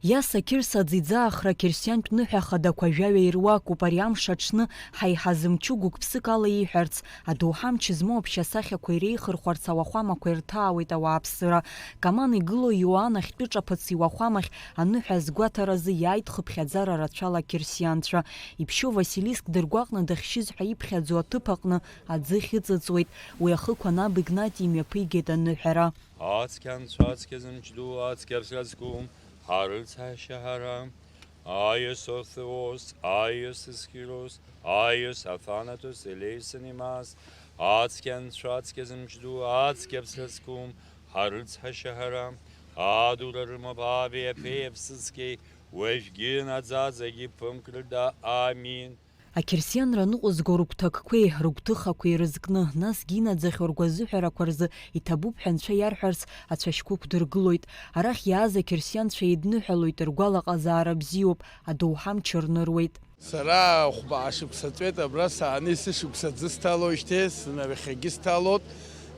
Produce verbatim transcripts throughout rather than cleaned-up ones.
Иаса Қьырса аӡиӡаахра қьырсиантә ныҳәа хадақәа жәаҩа ируакуп. Ари амш аҽны ҳаиҳа зымчу гәык-ԥсык ала ииҳәарц, адоуҳа амч змоу аԥшьа асахьақәа иреихырхәарц ауахәамақәа ирҭаауеит ауааԥсыра. Каман игылоу Иоан ахьтәы ҿаԥыц иуахәамахь аныҳәа азгәаҭаразы иааит хыԥхьаӡара рацәала ақьырсианцәа. Иԥшьоу Василиск дыргәаҟны дахьшьыз ҳәа иԥхьаӡоу аҭыԥ аҟны аӡы ахьыҵыҵуеит. Уи ахықәан аб Игнати имҩаԥигеит аныҳәара. Ацқьа анцәа, ацқьа зымч ду, ацқьа аԥсра зқәым, ҳарыцҳашьа ҳара. Аиас Орфеос, аиас Есхирос, аиас Афанатос, Елеиса Немас, ацқьа анцәа, ацқьа зымч ду, ацқьа аԥсра зқәым, ҳарыцҳашьа ҳара. Адура рымоуп аби аԥеи аԥсыцқьеи, уажәгьы наӡаӡагьы ԥымк рыда. Амин. Ақьырсианра ныҟәызго рыгәҭакқәеи рыгәҭыхақәеи рызкны, насгьы инаӡахьоу ргәазыҳәарақәа рзы иҭабуп ҳәа анцәа иарҳәарц ацәашьқәа ықәдыргылоит. Арахь иааз ақьырсианцәа еидныҳәалоит, ргәалаҟазаара бзиоуп, адоуҳа амч рныруеит. Сара хәба шықәса ҵуеит абра сааны, есышықәса аӡы сҭалоижьҭеи, сынарахьагьы сҭалоит.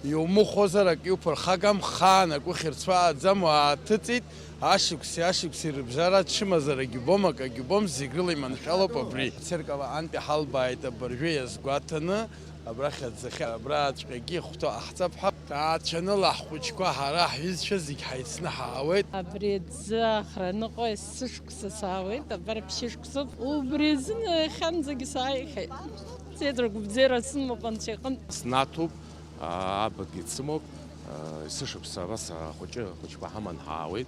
Иумыхәозар ак иуԥырхагам, хаан ак ухьырцәааӡам, уааҭыҵит. Ашықәси ашықәси рыбжара чымазарагьы убом, акагьы убом, зегь рыла иманшәалоуп абри. Ацеркала антәи ҳалбааит абыржәы иазгәаҭаны, абрахь аӡахьы, абраҵәҟьагьы ихәҭоу ҟаҳҵап ҳәа. Ҭаацәаныла ҳхәыҷқәа ҳара ҳҩызцәа зегь ҳаицны ҳаауеит. Абри аӡы ахра ныҟәа есышықәса саауеит, абар ԥшьышықәсоуп. Убри азын иахьанӡагьы сааихьеит. Седра гәыбзиара сымоуп Анцәа иҟынтә. Снаҭоуп, аа, абагьы дсымоуп, аа, есышықәса абас ахәыҷы, ахәыҷқәа ҳаман ҳаауеит,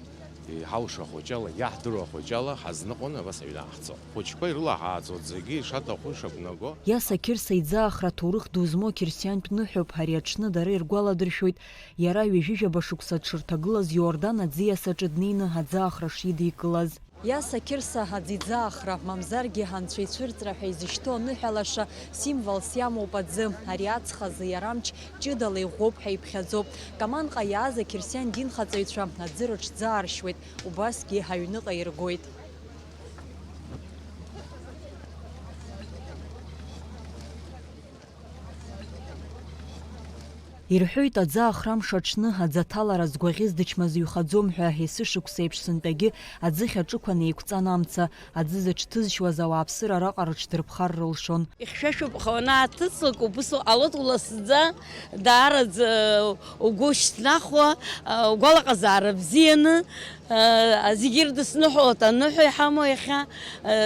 иҳалшо ахәыҷала, иаҳдыруа ахәыҷала ҳазныҟәаны абас аҩны ҳцо. Ахәыҷқәа ирылаҳааӡоит зегьы ишаҭаху, ишақәнаго. Иаса Қьырса иӡаахра аҭоурых ду змоу қьырсиантә ныҳәоуп, ари аҽны дара иргәаладыршәоит, иара ҩажәижәаба шықәса дшырҭагылаз Иордан аӡиас аҿы днеины аӡаахра шидикылаз. Иаса Қьырса аӡиӡаахра, мамзаргьы анцәа ицәырҵра ҳәа изышьҭоу аныҳәа лаша символс иамоуп аӡы. Ари аҵх азы иара амч ҷыдала иӷәӷәоуп ҳәа иԥхьаӡоуп. Каманҟа иааз ақьырсиан динхаҵаҩцәа аӡы рыҽӡааршьуеит, убасгьы аҩныҟа иргоит. Ирҳәоит, аӡы ахрамш аҽны аӡы аҭалара згәаӷьыз дычмазаҩхаӡом ҳәа, есышықәса еиԥш сынтәагьы аӡыхь аҿықәан еиқәҵан амца, аӡы зыҽҭызшьуаз ауааԥсыра араҟа рыҽдырԥхар рылшон. Ихьшәашәоуп, аха уанааҭыҵлак убыс уҟалоит, уласӡа, даараӡа угәы шьҭнахуа, угәалаҟазаара бзианы, зегьы ирдысныҳәалоит аныҳәа иҳамоу иахьа,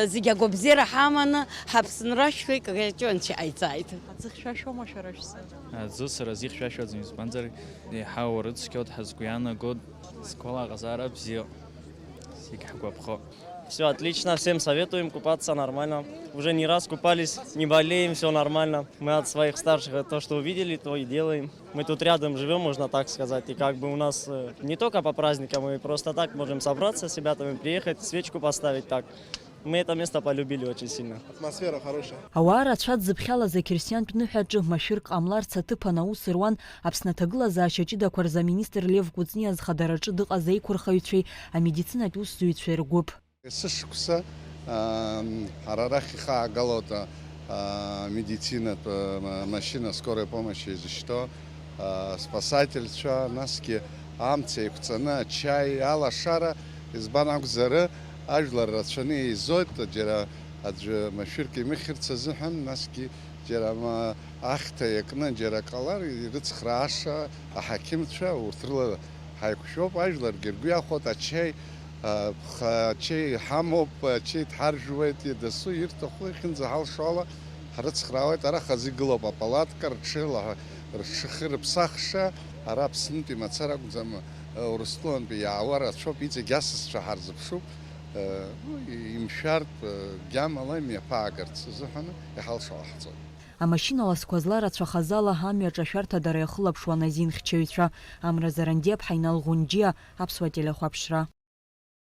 зегь агәабзиара ҳаманы, ҳаԥсынра шәфеит, кагьаҷ анцәа иҟаиҵааит. Аӡы хьшәашәоума шәара шәзы? Аӡы сара зихьшәашәаӡом, избанзар, еиҳа урыцқьоит ҳәа сгәы иаанагоит, сгәалаҟазаара бзиоуп, зегь ҳгәаԥхо. Всё отлично, всем советуем купаться нормально. Уже не раз купались, не болеем, всё нормально. Мы от своих старших это то, что увидели, то и делаем. Мы тут рядом живём, можно так сказать, и как бы у нас, э, не только по праздникам, мы просто так можем собраться с ребятами, приехать, свечку поставить так. Мы это место полюбили очень сильно. Атмосфера хорошая. Ауаа рацәа дзыԥхьалаз ақьырсиантә ныҳәаҿы машәырк ҟамларц аҭыԥан аус руан Аԥсны аҭагылазаашьа ҷыдақәа рзы аминистр Лев Кәыҵниа зхадараҿы дыҟаз аиқәырхаҩцәеи амедицинатә усзуҩцәеи ргәыԥ. Есышықәса, аа, ҳара арахь ихаагалоит, аа, медицинатә, аа, машьына, скорая помощь изышьҭоу, аа, спасательцәа, насгьы амца еиқәҵаны ачаи, алашара, избан акәзар, ажәлар рацәаны еизоит, џьара аӡәы машәырк имыхьырц азыҳәан, насгьы џьара ма ахьҭа иакны, џьара ҟалар, ирыцхрааша аҳақьымцәа, урҭ рыла ҳаиқәшәоуп, ажәларгьы ргәы иахәоит, ачаи, а, ԥха ачеи ҳамоуп, ачеи дҳаржәуеит, дасу ирҭаху иахьынӡаҳалшо ала ҳрыцхраауеит, ара хазы игылоуп апалатка, рҽеила-, рҽхырыԥсахша, ара Аԥснытәи мацара акәӡам, Урыстәылантәи иаауа рацәоуп, иҵегь асасцәа ҳарзыԥшуп, ну, имшәартә, гьамала имҩаԥаагарц азыҳәан иҳалшо ҟаҳҵоит. Амашьына ласқәа зларацәахаз ала амҩаҿ ашәарҭадара иахылаԥшуан азинхьчаҩцәа. Амра Зарандиаԥҳа, Инал Ӷәынџьиа, Аԥсуа телехәаԥшра.